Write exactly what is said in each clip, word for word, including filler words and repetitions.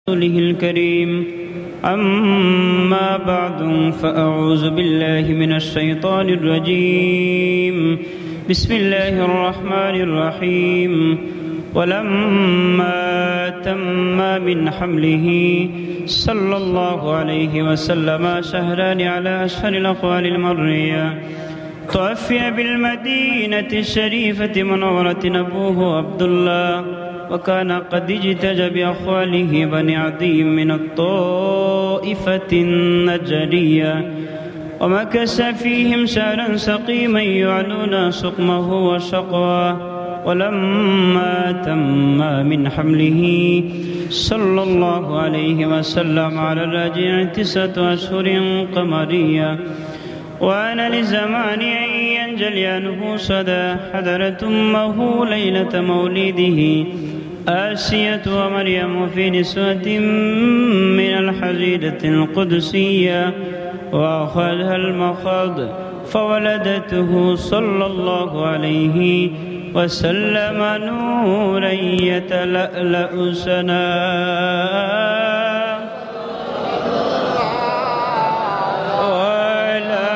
رسوله الكريم. أما بعد، فأعوذ بالله من الشيطان الرجيم. بسم الله الرحمن الرحيم. ولما تم من حمله صلى الله عليه وسلم شهران على أشهر الأقوال المروية، توفي بالمدينة الشريفة المنورة أبوه عبد الله، وكان قد اجتاز بأخواله بني عدي من الطائفة النجدية، ومكث فيهم شهرا سقيما يعنون سقمه وشقواه. ولما تم من حمله صلى الله عليه وسلم على الراجح تسعة أشهر قمرية، وآن للزمان أن ينجلي عنه صدى، حضرت أمه ليلة مولده آسية ومريم في نسوة من الحظيرة القدسية، وأخذها المخاض فولدته صلى الله عليه وسلم نورا يتلألأ سناه. وعلى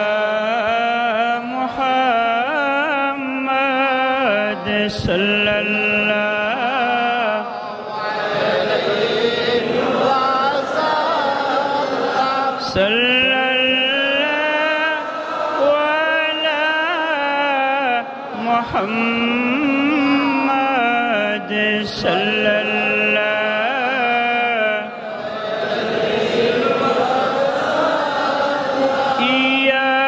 محمد صلى الله، صلى الله على محمد صلى الله. يا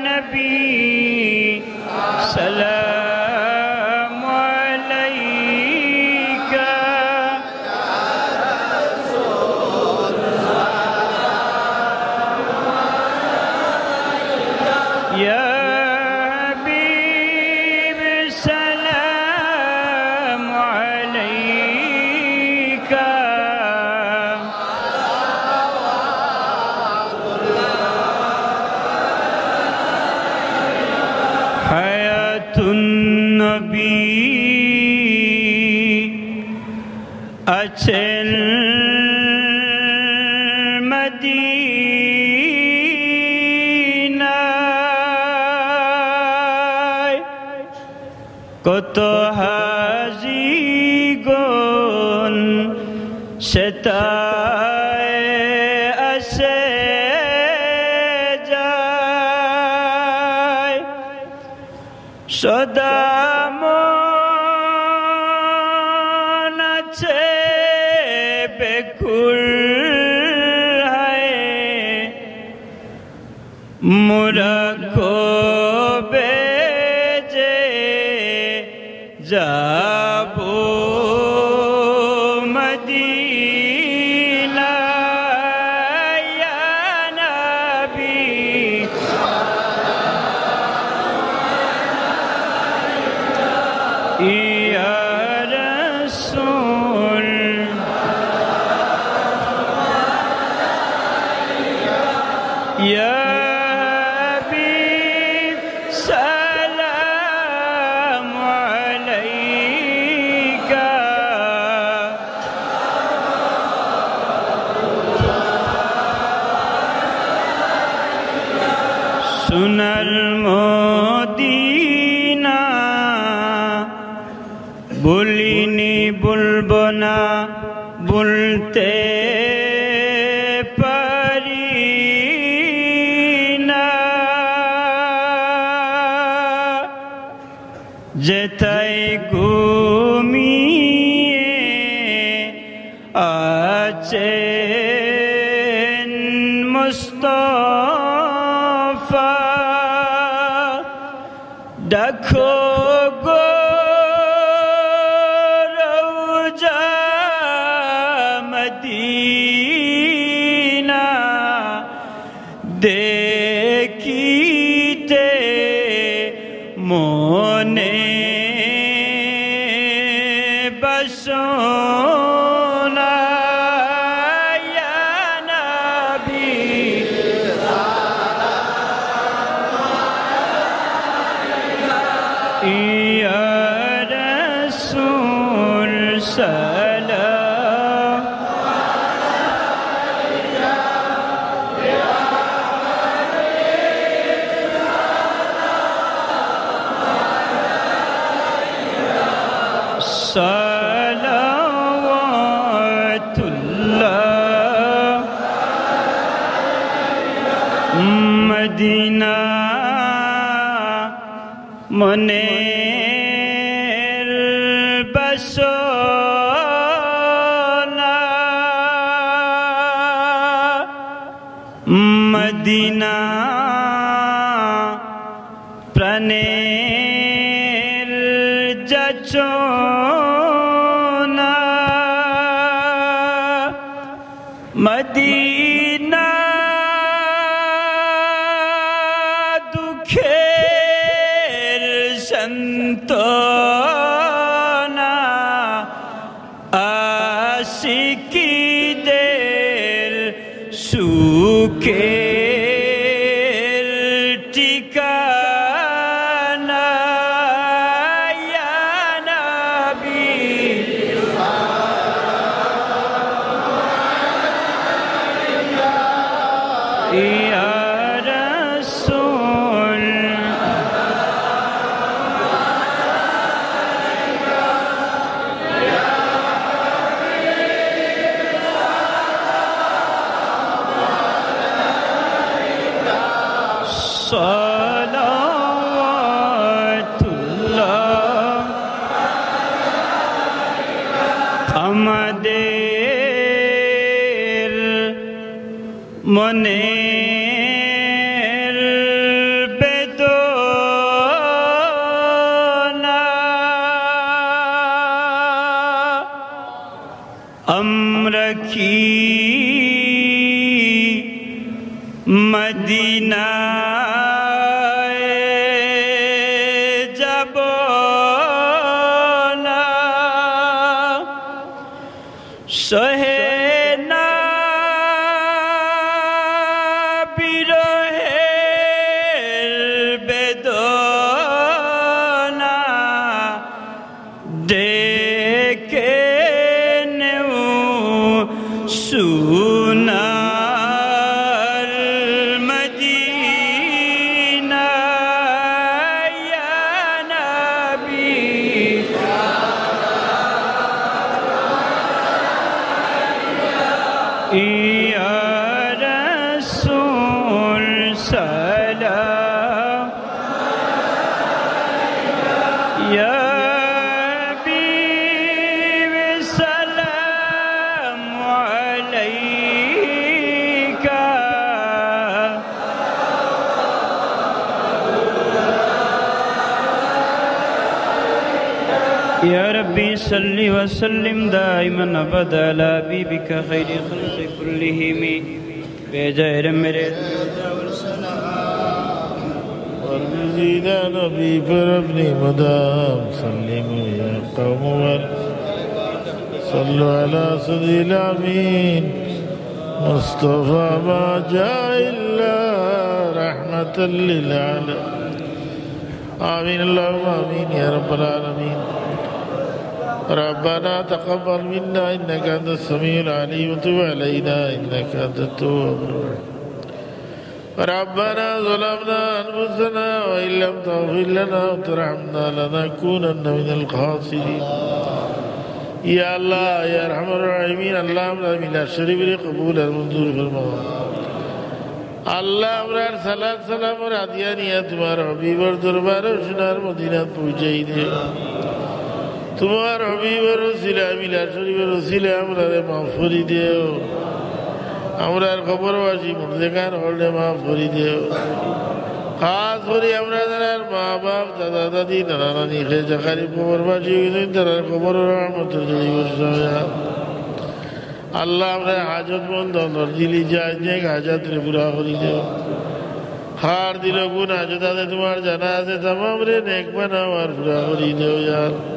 نبي سلام عليك. يا حبيب سلام عليك. حياة النبي أتى المدينة. কত হাজিগুন সেতায় আসে যায়, সদা মন আছে বেকুল হায়। মোরা কবে যে যাব মদিনা, ইয়া নবী। يا رسول، يا حبيب، سلام عليك. সোনার মদিনা, ভুলিনি, ভুলব না, ভুলতে পারি না। যেথায় ঘুমিয়ে আছেন মুস্তফা, ডাকো গো রওজা মদিনা, দেখিতে মনে বাসনা। ইয়া নবী, ইয়া রাসূল, সালাম। তুল্লা মদিনা মনের বাসনা, মদিনা প্রাণের যাচনা। মদিনা দুঃখের সান্ত্বনা, আশিকদের সুখের ঠিকানা। ইয়া নবী, ইয়া রাসূল, সালাওয়াতুল্লাহ। আমাদের মনের বেদনা, আমরা কি মদিনায় যাব না? সহে না বিরহের বেদনা, ডেকে নেও সোনার মদিনা। ইয়া নবী, ইয়া রাসূল, সালাম। ইয়া হাবিব, সালাম আলাইকা। يا ربي صل وسلم دائما أبدا على حبيبك خير الخلق كلهم. بجاء میرے والذين نبي پر اپنی مدام سلموا يا قوم ور-، صلوا على سيد الأمين مصطفى ما جاء إلا رحمة للعالمين. آمين اللهم آمين يا رب العالمين. ربنا تقبل منا إنك أنت السميع العليم وتب علينا إنك أنت التواب الرحيم. ربنا ظلمنا أنفسنا وإن لم تغفر لنا وترحمنا لنكونن من الخاسرين. ইয়া আল্লাহ, ইয়া আরহামার রাহিমিন, আল্লাহ, আমরার মিলাদ শরীফরে কবুল আর মঞ্জুর ফরমাও। আল্লাহ, আমরার সালাত সালামর হাদিয়া নিয়া তুমার হাবিবর দরবারো সোনার মদিনাত পৌঁছাই দেও। তুমার হাবিবর উসিলায়, মিলাদ শরীফর উসিলায় আমরারে মাফ করি দেও। আমরার কবরবাসী মুর্দেগান অকলরে মাফ করি দেও। খাস করি আমরার যারার মা বাপ, দাদা দাদি, নানা নানি, খেজা খালি কবরবাসী অইছইন, তারার কবরো রহমতর ঝড়ি বর্ষা অইয়া আল্লাহ, আমরার হাজতমন্দ অকলর দিলি জায়েজ নেক হাজতরে পুরা করি দেও। কার দিলো কুন হাজত আছে তুমার জানা আছে, তামামরে নেক বানাও আর পুরা করি দেও, ইয়া আল্লাহ।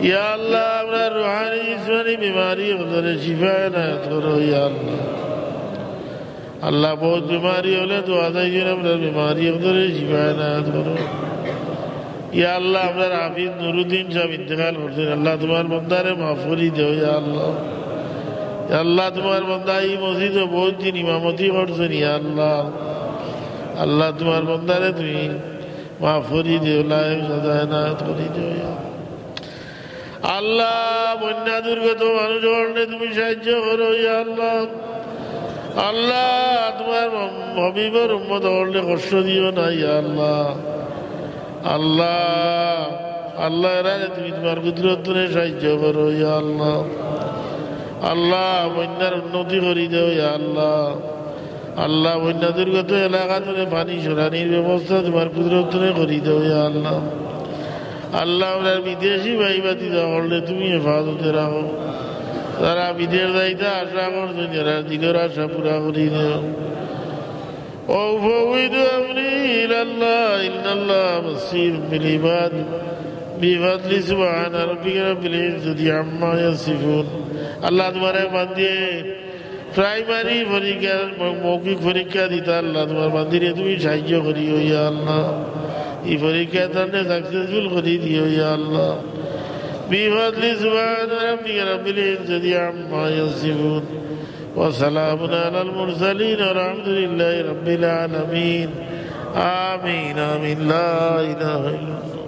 ইয়া আল্লাহ, আমরার রুহানি জিসমানি বেমারি অকলরে শিফা এনায়েত করো, ইয়া আল্লাহ। আল্লাহ, বউত বেমারি অকলে দোয়া চাইছইন, আমরার বেমারি অকলরে শিফা এনায়েত করো। ইয়া আল্লাহ, আমরার হাফিজ নুরুদ্দিন সাব ইন্তেকাল করছইন, আল্লাহ, তুমার বন্দারে মাফ করি দেও, ইয়া আল্লাহ। ইয়া আল্লাহ, তুমার বন্দা ই মসজিদো বউত দিন ইমামতি করছইন, ইয়া আল্লাহ। আল্লাহ, তুমার বন্দারে তুমি মাফ করি দেও, লায়েক সাজা এনায়েত করি দেও, ইয়া আল্লাহ। আল্লাহ, বন্যা দুর্গত মানুষ অকলরে তুমি সাহায্য করো, ইয়া আল্লাহ। আল্লাহ, তুমার হবিবর উম্মত অকলরে কষ্ট দিও না, ইয়া আল্লাহ। আল্লাহ, আল্লাহ, এরারে তুমি তুমার কুদরত থনে সাহায্য করো, ইয়া আল্লাহ। আল্লাহ, বন্যার উন্নতি করি দেও, ইয়া আল্লাহ। আল্লাহ, বন্যা দুর্গত এলাকা থনে পানি সরানির ব্যবস্থা তুমার কুদরত থনে করি দেও, ইয়া আল্লাহ। আল্লাহ, আমরার বিদেশি ভাই ভাতিজা অকলরে তুমি হেফাজতে রাখো। যারা বিদেশ যাইতা আশা করছইন, এরার দিলর আশা পুরা করি দেও। وأفوض أمري إلى الله إن الله بصير بالعباد بفضل سبحان ربك رب العزة عما يصفون। আল্লাহ, তুমার এক বান্দিয়ে প্রাইমারি পরীক্ষা, মৌ-, মৌখিক পরীক্ষা দিতা, আল্লাহ, তুমার বান্দিরে তুমি সাহায্য করিও, ইয়া আল্লাহ। ই পরীক্ষা তারে successful করি দিও, ইয়া আল্লাহ। بفضل سبحان ربك رب العزة عما يصفون وسلام على المرسلين والحمد لله رب العالمين. آمين، آمين. لا إله إلا الله.